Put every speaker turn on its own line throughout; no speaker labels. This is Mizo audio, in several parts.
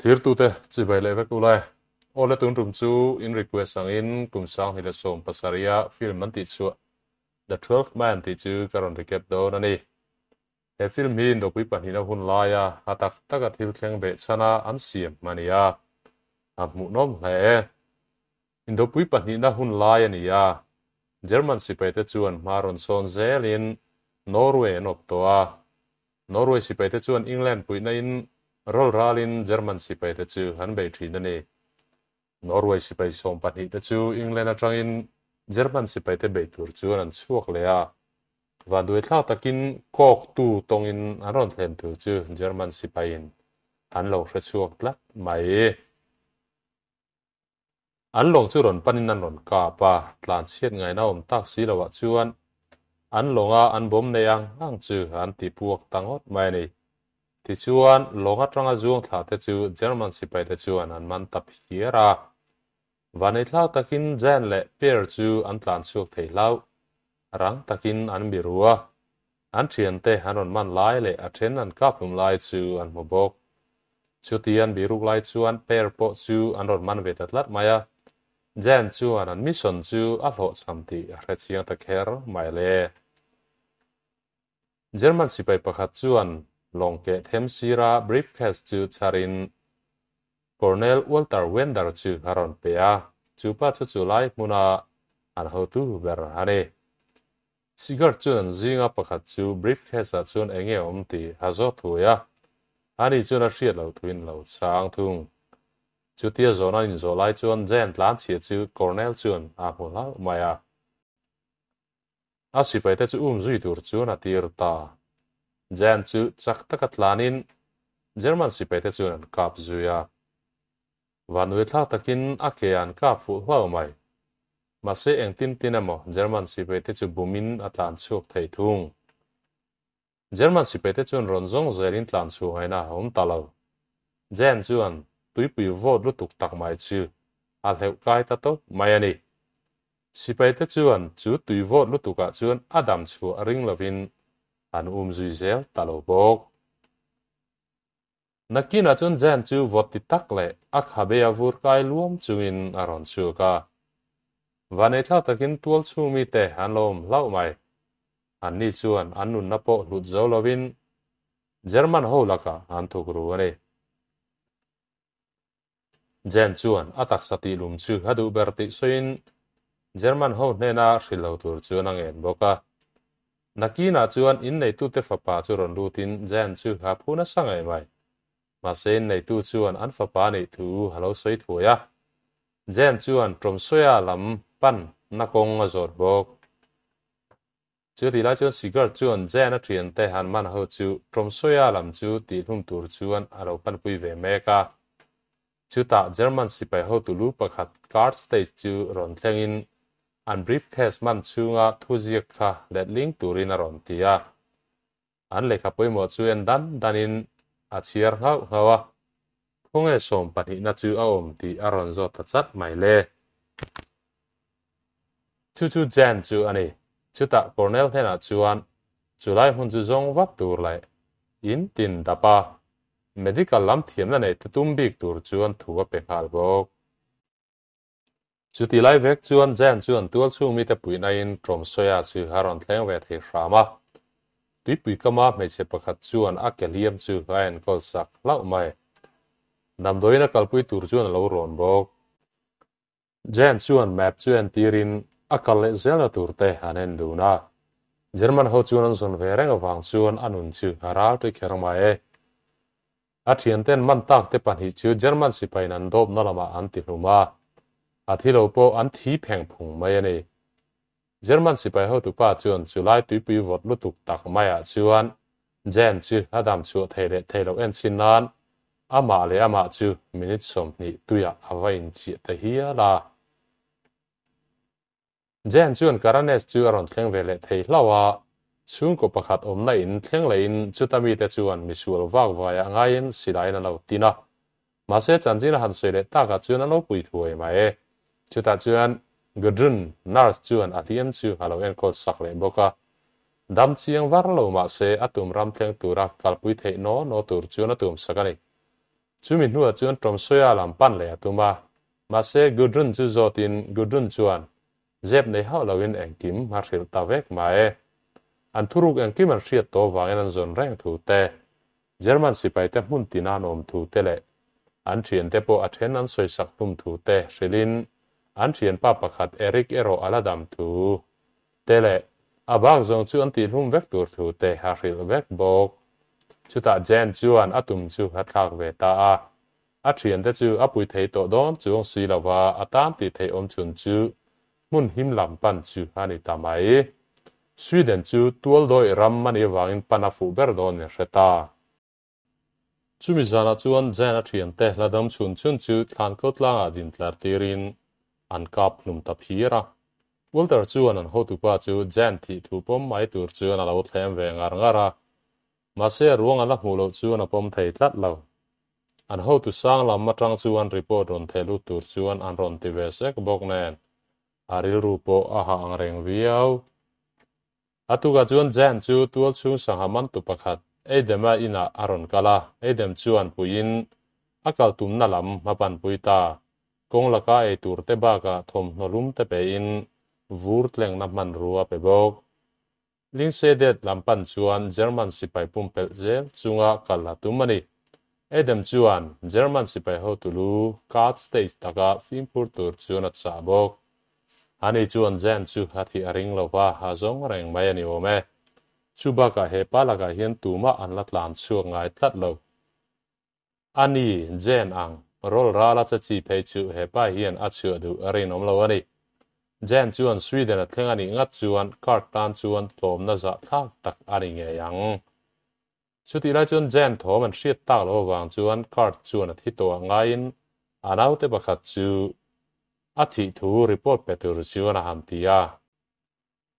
Thirtute chibai leh vek ula e. Awle tun tum chu in request angin kum 2017 a film an tihchhuah The Twelfth Man tih chu ka rawn recap dawn a ni. He film hi Indopui pahnihna hun laia a tak taka thil thleng beh chhana an siam a ni a, a hmuhnawm hle e. Indopui pahnihna hun lai a ni a, German sipaite chuan hma rawn sawn zelin Norway an awp tawh a. Norway sipaite chuan England puihna in rawl ralin German sipaite chu an bei thin a ni. Norway sipai 12 te chu England atangin German sipaite bei tur chuan an chhuak leh a. Vanduaithlak takin kawktu tawngin an rawn thlen tur chu German sipaiin an lo hre chhuak tlat mai. An lawng chu rawn panin an rawn kap a, tlan chhiat ngaihna awm tak si loah chuan an lawnga an bawm nei ang ang chu an ti puak ta ngawt mai a ni. Tichuan, lawng atanga zuang thla te chu German sipaite chuan an man ta phiar a. Vaneithlak takin Jan leh Per chu an tlan chhuak thei hlauh. Rang takin an biru a, an thiante an rawn man lai leh a then an kap hlum lai chu an hmu bawk. Chuti an biruk lai chuan Per pawh chu an rawn man ve ta tlat mai a, Jan chuan an mission chu a hlawhchham tih a hre chiang ta kher mai le. German sipai pakhat chuan lawng keh them sira briefcase chu chharin Colonel Walter Wender chu a rawn pe a, chu pa chu chu lai hmuna an hotu ber a ni. Sigurd chuan an zinga pakhat chu briefcase-ah chuan eng nge awm tih a zawt thuai a, ani chuan a hriat loh thuin lo chhang thung. Chutia zawhna an inzawh lai chuan Jan tlanchhia chu Colonel chuan a hmu hlauh mai a. A sipaite chu um zui tur chuan a tir ta. Jan chu chak taka tlanin German sipaite chuan an kap zui a. Vanuithlak takin a ke an kap fuh hlau mai. Mahse engtin tin emaw German sipaite chu bumin a tlan chhuak thei thung. German sipaite chuan rawn zawng zelin tlan chhuah ngaihna a awm ta lo. Jan chuan tuipui vawt lutuk tak mai chu a hleuh kai ta tawp mai a ni. Sipaite chuan chu tui vawt lutukah chuan a dam chhuah ring lovin an um zui zel ta lo bawk. Nakinah chuan Jan chu vawt ti tak leh a khabe a vur kai luam chungin a rawn chhuak a. Vaneithlak takin tual chhung mite an lo awm hlauh mai. Anni chuan an nunna pawh hlut zo lovin German ho lakah an thuk ru a ni. Jan chuan a taksa tihlum chu a duh ber tih sawiin German ho hnena hrilh lo tur chuan a ngen bawk a. Nakinah chuan inneitute fapa chu rawn lutin Jan chu a phu nasa ngei mai. Mahse inneitu chuan an fapa nih thu a lo sawi thuai a. Jan chuan Tromsøya lam pan na kawng a zawt bawk. Chu ti lai chuan Sigurd chuan Jan a thiante han man ho chu Tromsøya lam chu tihhlum tur chuan a lo panpui ve mek a. Chutah German sipai hotu lu pakhat Card Stage chu rawn thlengin an briefcase man chhunga thuziak kha letling turin a rawn ti a. An lehkha pawimawh chu en dan danin a chhiar nghauh nghauh a, khawnge 12na chu a awm tih a rawn zawt ta chat mai le. Chu chu Jan chu a ni. Chutah Colonel hnenah chuan chulai hmun chu zawng vat tur leh in tin dap a, medical lam thiamna nei te tum bik tur chuan thu a pe nghal bawk. Chuti lai vek chuan Jan chuan tual chhung mite puihnain Tromsøya chu a rawn thleng ve thei hram a. Tuipui kama hmeichhe pakhat chuan a ke hliam chu a enkawl sak hlauh mai. Damdawiin a kalpui tur chuan a lo rawn bawk. Jan chuan map chu entirin a kal leh zelna tur te an en dun a. German ho chuan an zawn ve reng avang chuan a nun chu a ral tui kher mai e. A thianten man tak te pahnih chu German sipaiin an dawpna lamah an ti hlum a, a thi lo pawh an thi pheng phung mai a ni. German sipai hotupa chuan chulai tuipui vawt lutuk tak maiah chuan Jan chu a dam chhuah thei leh thei loh en chhin nan amah leh amah chu minute 20 tuiah a va inchiah ta hial a. Jan chuan Karanes chu a rawn thleng ve leh thei hlauh a, chhungkaw pakhat awmna in thleng lehin chuta mite chuan misual vak vaiah ngaiin silaiin a lo tin a. Mahse chanchin a han sawi leh takah chuan a lo pui thuai mai e. Chutah chuan Gudrun, nurse chuan a hliam chu a lo enkawl sak leh bawk a. Dam chiang var lo mahse a tum ram thleng tura kalpui theih naw naw tur chuan a tum sak a ni. Chumi hnuah chuan Tromsøya lam pan leh a tum a, mahse Gudrun chu zawtin Gudrun chuan zep nei hauh loin engkim a hrilh ta vek mai. An thuruk engkim an hriat tawh vangin an zawn reng thu te, German sipaite hmun tina an awm thu te leh an thiante pawh a then an sawisak hlum thu te hrilhin an thianpa pakhat Erik erawh a la dam thu te leh a bak zawng chu an tihhlum vek tur thu te a hrilh vek bawk. Chutah Jane chuan a tum chu a thlak ve ta a, a thiante chu a pui thei tawh dawn chuang si lova a tan tih theih awm chhun chu hmun him lam pan chu a ni ta mai. Sweden chu tual dawih ram a nih avangin pan a fuh ber dawn in hre ta. Chumi zanah chuan Jan a thiante hla dam chhun chhun chu thlan ko tlangah din tlar tirin an kap hlum ta phir a. Walter chuan an hotupa chu Jan thih thu pawm mai tur chuan a lo thlem ve ngar ngar a. Mahse a ruang a la hmuh loh chuan a pawm thei tlat lo. An hotu sang lam atang chuan report rawn theh lut tur chuan an rawn ti ve sek bawk nen a rilru pawh a hah ang reng viau. A tukah chuan Jan chu tual chhung sangha mantu pakhat Eidema inah a rawn kal a, Eidem chuan puiin a kal tumna lam a panpui ta. Kawng laka ei tur te bakah thawmhnaw lum te pein vur tlengna hmanrua pe bawk. Lingsedet lam pan chuan German sipai pumpelh zel chunga kal a tum a ni. Eidem chuan German sipai hotu lu card stage taka fimkhur tur chuan a chah bawk. Ani chuan Jan chu a thih a ring lo va, a zawng reng mai a ni awm e. Chu bakah he pa lakah hian tumah an la tlan chhuak ngai tlat lo. Ani, Jan ang, rawl ral a che chi phei chu he pa hian a chhuah duh a rinawm lo a ni. Jan chuan Sweden a thleng a nih ngat chuan card tan chuan tlawmna zahthlak tak a ni ngei ang. Chutih lai chuan Jan thawm an hriat tak loh avang chuan card chuan a thi tawh ah ngaiin a naute pakhat chu A thih thu report pe tur chuan a han ti a.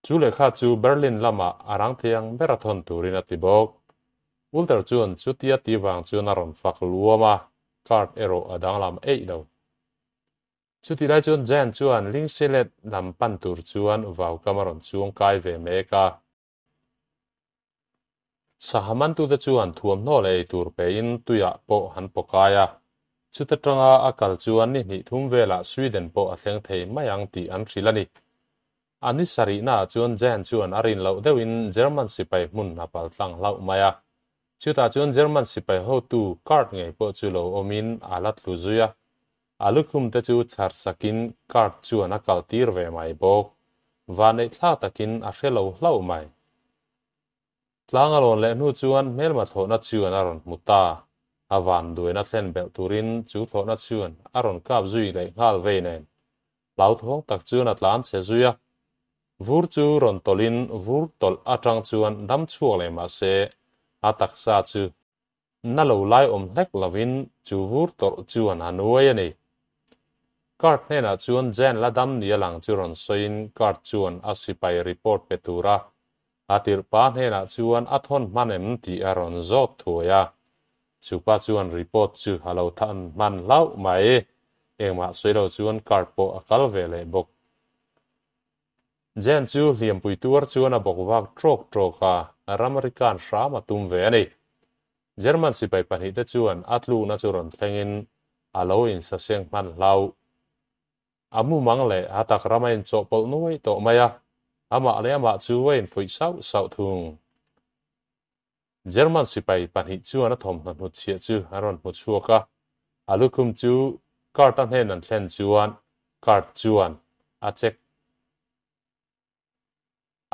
Chu lehkha chu Berlin lamah a rang thei ang ber a thawn turin a ti bawk. Walter chuan chutia ti vang chuan a rawn fak luam a, card erawh a danglam eih lo. Chutih lai chuan Jan chuan Lingselet lam pan tur chuan vaukam a rawn chuang kai ve mek a. Sangha mantute chuan thuamhnaw leh eitur pein tuiah pawh an pawkai a, chuta tanga a kal chuan ni hnih thum velah Sweden pawh a thleng thei mai ang tih an hrilh a ni. A ni sarihnaah chuan Jan chuan a rin loh deuhin German sipai hmun a pal tlang hlauh mai a, chutah chuan German sipai hotu Kurt ngei pawh chu lo awmin a la tlu zui a, a lukhum te chu chhar sakin Kurt chuan a kaltir ve mai bawk. Vanneih thlak takin a hre lo hlauh mai. Tlang a lawn leh hnu chuan hmelma thlawhna chuan a rawn hmu ta. A van duaina thlen belh turin chu thlawhna chuan a rawn kap zui leh nghal vei nen. Hlauthawng tak chuan a tlan chhe zui a. Vur chu rawn tawlhin vur tawlh atang chuan dam chhuak leh mah se a taksa chu na lo lai awm hlek lovin chu vur tawlh chuan a nuai a ni. Card hnenah chuan Jan la dam ni a lang chu rawn sawiin Card chuan a sipai report pe tura A tirhpa hnenah chuan a thawn hman em tih a rawn zawt thuai a. Chupa chuan report chu a lo than hman hlauh mai. Engmah sawi lo chuan card pawh a kal ve leh bawk. Jen chu hliampui tuar chuan a bawk vak trawk trawk a, Ramrikan hram a tum ve a ni. German sipai pahnihte chuan a tlukna chu rawn thlengin a lo insaseng hman hlauh. A mumang leh a tak ram a inchawhpawlh nuai tawh mai a, amah leh amah chu a infuih sauh sauh thung. German sipai pahnih chuan a thawmhnaw hnutchhiah chu an rawn hmu chhuak a, a lukhum chu Kurt-a hnen an thlen chuan Kurt chuan a check.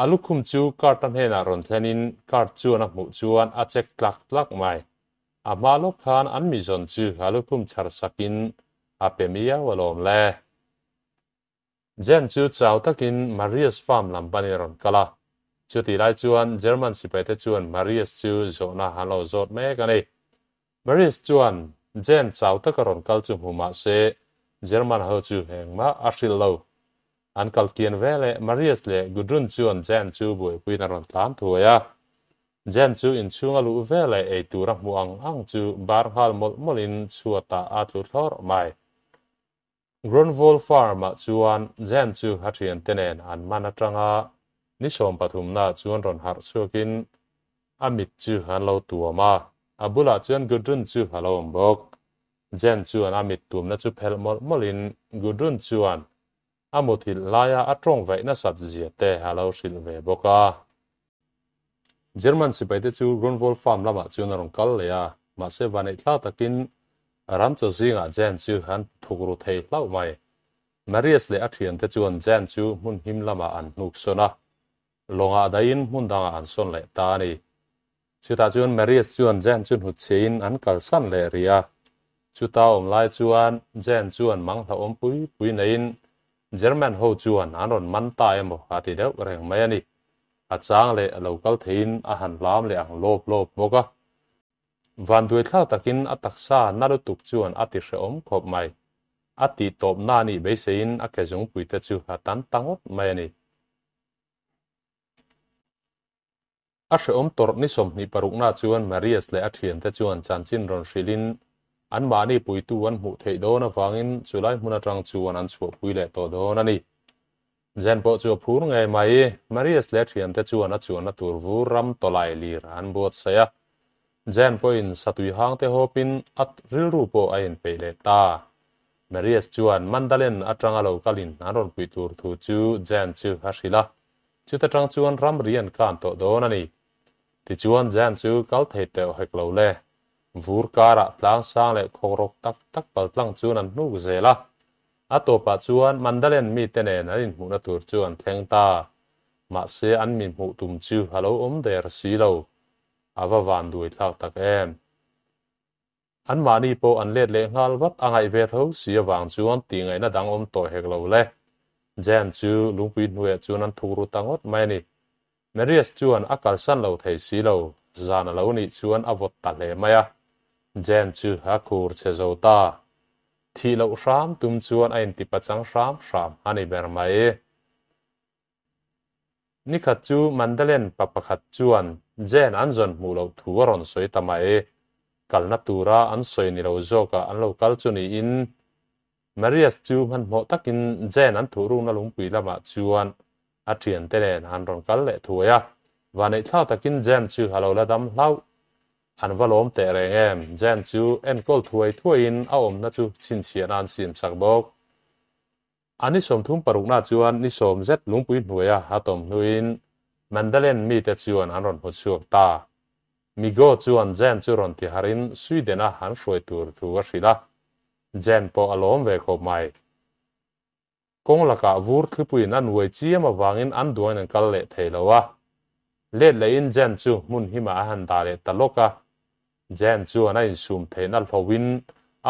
A lukhum chu Kurt-a hnenah rawn thlenin Kurt chuan a hmuh chuan a check tlak tlak mai. A hma lawk khan an mi zawn chu a lukhum chhar sakin a pe miau alawm le. Jen chu chau takin Marius farm lam panin a rawn kal a. Chutih lai chuan German sipaite chuan Marius chu zawhna an lo zawt mek a ni. Marius chuan Jen chau taka rawn kal chu hmu mah se German ho chu engmah a hrilh lo. An kal kian ve leh Marius leh Gudrun chuan Jen chu buaipuiin a rawn tlan thuai a. Jen chu inchhung a luh ve leh ei tur a hmuh ang ang chu bar nghal mawlh mawlhin chhuatah a tlu thlawr mai. Grunwald Farm-ah chuan Jen chu a thiante nen an man atanga ni 13 naah chuan rawn harh chhuakin a mit chu an lo tuam a, a bulah chuan Gudrun chu a lo awm bawk. Jen chuan a mit tumna chu phelh mawlh mawlhin Gudrun chuan a muthilh laia a tawng vaih nasat zia te a lo hrilh ve bawk a. German sipaite chu Grunwald Farm lamah chuan a rawn kal leh a, mahse vaneih thlak takin ramchaw zingah Jen chu an thuk ru thei hlauh mai. Marius leh a thiante chuan Jen chu hmun him lamah an hnuk sawn a, lawngah daihin hmun dangah an sawn leh ta a ni. Chutah chuan Marius chuan Jen chu hnutchhiain an kalsan leh rih a. Chuta awm lai chuan Jen chuan mang hlauhawm pui pui neiin German ho chuan an rawn man ta emaw a ti deuh reng mai a ni. A chang leh a lo kal theiin a han hlam leh ang lawp lawp bawk a. Vanduai thlak takin a taksa na lutuk chuan a ti hrehawm khawp mai. A tih tawp na nih beiseiin a ke zungpuite chu a tan ta ngawt mai a ni. A hrehawm tawrh ni 26na chuan Marius leh a thiante chuan chanchin rawn hrilhin anmahni puitu an hmuh theih dawn avangin chulai hmun atang chuan an chhuahpui leh tawh dawn a ni. Jen pawh chu a phur ngei mai. Marius leh a thiante chuan a chuanna tur vur ram tawlai lir an buatsaih a. Jen pawhin satui hangte hawpin a rilru pawh a inpeih leh ta. Marius chuan Mandalen atanga lo kalin an rawn puih tur thu chu Jen chu a hrilh a. Chuta tang chuan ramri an kan tawh dawn a ni. Tichuan Jan chu kal thei teuh hek lo le. Vur karah tlang sang leh khawkrawk tak tak pal tlang chuan an hnuk zel a. A tawpah chuan Mandalen mite nen an inhmuhna tur chu an thleng ta. Mahse an mi hmuh tum chu a lo awm der si lo. A va van duai thlak tak em. Anmahni pawh an let leh nghal vat a ngaih ve tho si avang chuan tihngaihna dang awm tawh hek lo le. Jan chu lungpui hnuaiah chuan an thuk ru ta ngawt mai a ni. Marius chuan a kalsan lo thei si lo, zan a lo nih chuan a vawt ta hle mai a. Jan chu a khur che zo ta. Thih loh hram tum chuan a inti pachang hram hram a ni ber mai. Nikhat chu Mandalen pa pakhat chuan Jen an zawn hmuh loh thu a rawn sawi ta mai. Kalna tura an sawi ni lo zawkah an lo kal chu niin Marius chu hmanhmawh takin Jen an thuhrukna lungpui lamah chuan a thiante nen an rawn kal leh thuai a. Vaneihthlak takin Jen chu a lo la dam hlauh. An va lawm teh reng em? Jen chu enkawl thuai thuaiin a awmna chu chhinchhiahna an siamsak bawk. A ni 36na chuan ni sawm zet lungpui hnuaia a tawm hnuin Mandalen mite chuan an rawn hmu chhuak ta. Migo chuan Jen chu rawn ti harin Sweden-a an hruai tur thu a hrilh a. Jen pawh a lawm ve khawp mai. Kawng lakah vur thlipuiin a nuai chiam avangin an duangin an kal leh thei lo a. Let lehin Jen chu hmun himah a han dah leh ta lawk a. Jen chuan a insum theihna hlauhin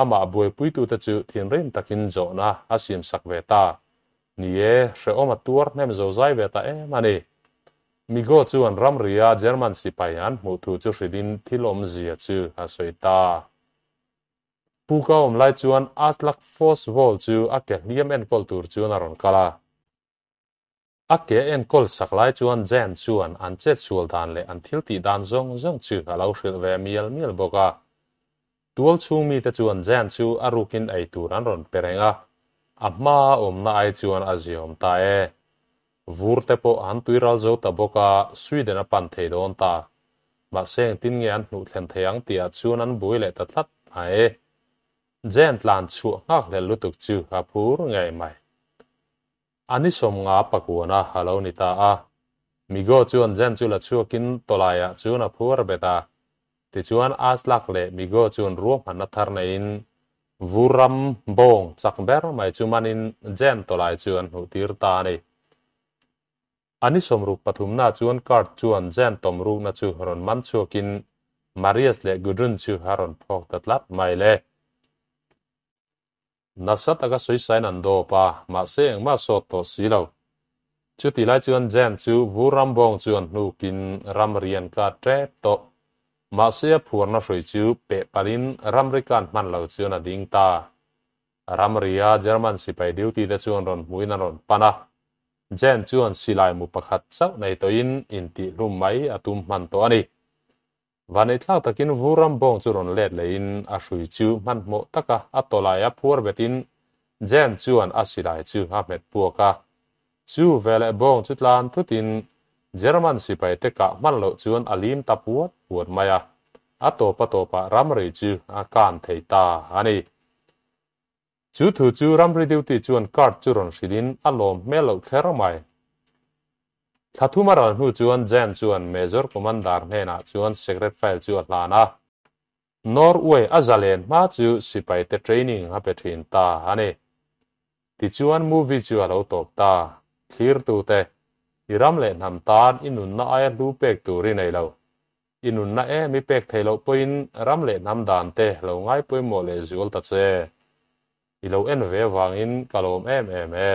amah buaipuitute chu thinrim takin zawhna a siamsak ve ta. Ni e, hrehawm a tuar hnem zozai ve ta em a ni. Migo chuan ramria German sipai an hmuh thu chu hrilhin thil awmzia chu a sawi ta. Puka awm lai chuan Aslak Fosvold chu a ke hliam enkawl tur chuan a rawn kal a. A ke enkawl sak lai chuan Jen chuan an chetsual dan leh an thil tih dan zawng zawng chu a lo hrilh ve mial mial bawk a. Tual chhung mite chuan Jen chu a rukin ei tur an rawn pe reng a, a hmaa awmna ai chuan a ziaawm ta e. Vur te pawh an tui ral zo ta bawk a, Sweden a pan thei dawn ta. Mahse engtin nge an hnuh thlen thei ang tihah chuan an buai leh ta tlat mai. Jen tlan chhuah nghak hlel lutuk chu a phur ngei mai. A ni 50 pakuana a lo ni ta a. Migo chuan Jen chu la chhuakin tawlaiah chuan a phuar bet a. Tichuan Aslak leh Migo chuan ruahmanna thar neiin vur ram bawng chak ber mai chu manin Jen tawlai chu an hmuh tir ta a ni. A ni 63na chuan Kurt chuan Jen tawmrukna chu rawn man chhuakin Marius leh Gudrun chu a rawn phawk ta tlat mai le. Nasa taka sawisain an dawp a, mahse engmah sawt tawh si lo. Chutih lai chuan Jen chu vur ram bawng chu an hnukin ram rian ka tep tawh. Mahse a phuarna hrui chu peh palhin ramri kan hman lo chuan a ding ta. Ramria German sipai duty te chuan rawn hmuin an rawn pan a. Jen chuan silai mu pakhat chauh nei tawhin intihhlum mai a tum hman tawh a ni. Vaneihthlak takin vur ram bawng chu rawn let lehin a hrui chu hmanhmawh taka a tawlai a phuar betin Jen chuan a silai chu a hmet puak a. Chu veleh bawng chu tlan thutin German sipai te kah hman loh chuan a lim ta puat puat mai a. A tawp a tawpah ramri chu a kan thei ta a ni. Chu thu chu ramri duty chuan Kurt chu rawn hrilhin a lawm hmel loh kher mai. Thla thum a ral hnu chuan Jan chuan Major Commander hnenah chuan secret file chu a hlan a. Norway a zalen hma chu sipaite training a pe thin ta a ni. Tichuan movie chu a lo tawp ta. Thlirtute, i ram leh hnam tan i nunna aia hlu pek tur i nei lo. I nunna em i pek theih loh pawhin ram leh hnam dan te lo ngai pawimawh leh zual ta che. I lo en ve avangin ka lawm em em e.